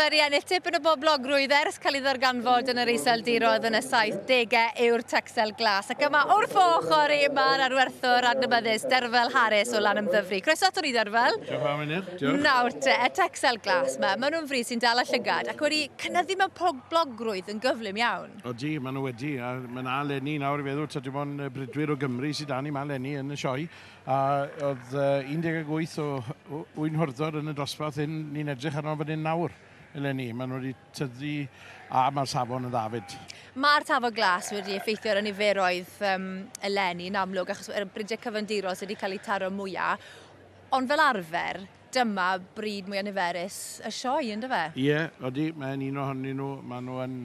arfer i ennill tipyn o boblogrwydd ers cael ei ddarganfod yn yr Iseldiroedd yn y 70au yw'r Texel Glas. Ac yma wrth fy ochr i mae'r arwerthwr adnabyddus Derfel Harris o Lanymddyfri. Croeso ato ni, Derfel. Diolch yn fawr, Meinir. Diolch. Nawr te, y Texel Glas 'ma, maen nhw'n fryd sy'n dal y llygad ac wedi cynyddu mewn poblogrwydd yn gyflym iawn. Odi, maen nhw wedi, a mae 'na 'leni nawr i feddwl, ta dim ond bridwyr o Gymru sydd 'da ni 'ma 'leni yn y sioe. A oedd 18 o ŵyn hwrddod yn y dosbarth hyn ni'n edrych arno fan hyn nawr eleni. Maen nhw wedi tyfu a mae'r safon yn dda fyd. Mae'r tafod glas wedi effeithio ar y niferoedd um, eleni yn amlwg achos yr bridiau cyfandirol sydd wedi cael eu taro mwyaf. Ond fel arfer, dyma bryd mwyaf niferus y sioe, ynddo fe? Ie, yeah, odi, mae'n un ohonyn nhw. Maen nhw yn,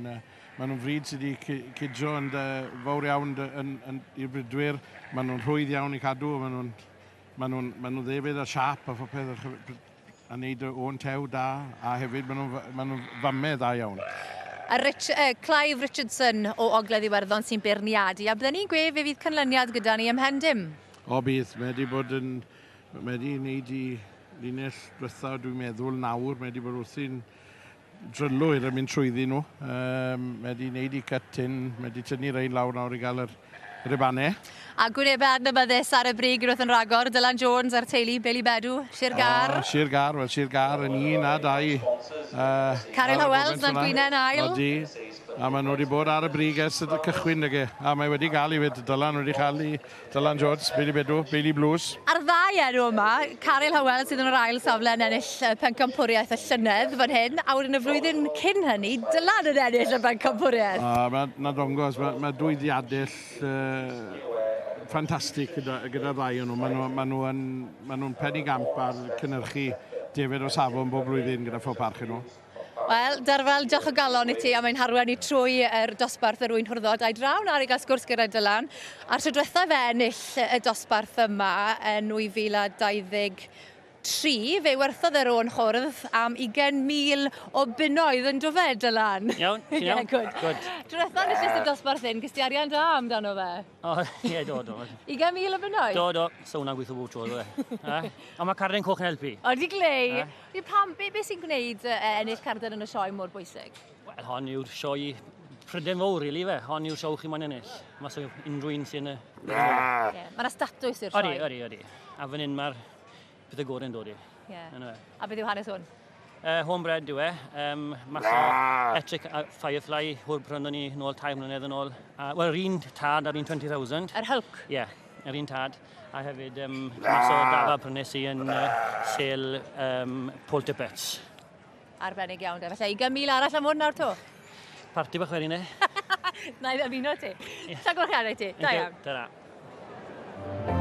maen nhw'n fryd sydd wedi cydio yn fawr iawn yn, yn, i'r bridwyr. Maen nhw'n rhwydd iawn i cadw, maen nhw'n maen nhw'n maen nhw'n ddefydd a siap a phopeth a, a wneud y o'n tew da, a hefyd maen nhw'n maen nhw'n famau dda iawn. A Rich, Clive Richardson o Ogledd Iwerddon sy'n beirniadu, a bydden ni'n gweud fe fydd canlyniad gyda ni ymhen dim. O bydd, mae wedi bod yn Mae wedi wneud i linell diwetha, dwi'n meddwl, nawr. Mae wedi bod wrthi'n drylwyr yn mynd trwyddi nhw. Um, mae wedi wneud i cut hyn, mae wedi tynnu rein lawr nawr i gael yr ribannau. A gwynebau adnabyddus ar y brig unwaith yn rhagor, Dylan Jones a'r teulu, Billy Bedw, Sir Gar. Oh, Sir Gar, wel Sir Gar yn un a dau. Caryl Howells, Nant Gwynau'n ail. Odi, a maen nhw wedi bod ar y brig ers y cychwyn, nage. A mae wedi gael i fyd, Dylan wedi cael i Dylan Jones, Bailey Bedw, Bailey Blues. A'r ddau enw yma, Caryl Hywel sydd yn yr ail safle yn ennill y pencampwriaeth y llynedd fan hyn, a wedyn y flwyddyn cyn hynny, Dylan yn ennill y bencampwriaeth. A mae na dongos, mae, mae dwy ddiadell uh, ffantastig gyda, gyda'r ddau o'n nhw. Maen nhw, maen nhw yn, maen nhw'n penigamp ar cynnyrchu defaid o safon bob blwyddyn gyda phob parch i nhw. Wel, Derfel, diolch o galon i ti am ein harwain ni trwy yr dosbarth yr wy'n hwrddod. A'i draw nawr i gael sgwrs gyda Dylan. A'r tro diwetha fe ennill y dosbarth yma yn 2023, fe werthodd yr o'n hwrdd am 20,000 o bunnoedd yn do fe, Dylan? Iawn, ti'n iawn? Yeah, good. Good. Tro diwetha enilles y dosbarth hyn, gest ti arian da amdano fe? O, ie, do, do. 20,000 o bunnoedd? Do, do. So hwnna'n gweithio bob tro, do fe. Eh? Ond mae carden coch yn helpu. Odi glei. Eh? Fi pam, be, be sy'n gwneud ennill carden yn y sioe mor bwysig? Wel, hon yw'r sioe Prydain fawr, really, fe. Hon yw'r sioe chi moyn ennill. Mas o unrhyw un sy'n y... Yeah. Mae yna statws i'r sioe. Odi, odi, odi. A fan hyn mae'r pethau gorau'n dod i. Yeah. A beth yw hanes hwn? Homebred yw e. Mas o Etric a Firefly, hwr prynon ni nôl 3 mlynedd yn ôl. Wel, yr un tad a'r un 20,000. Yr Hulk? Ie, yeah, yr un tad. A hefyd, mas o dafad prynes i yn sel Paul Tippets. Arbennig iawn, de. Felly, 20,000 arall am hwn nawr to? Parti bach wedyn, e? Na i ddymuno ti. Yeah. Llongyfarchiadau i ti. Da iawn. Ta-ra.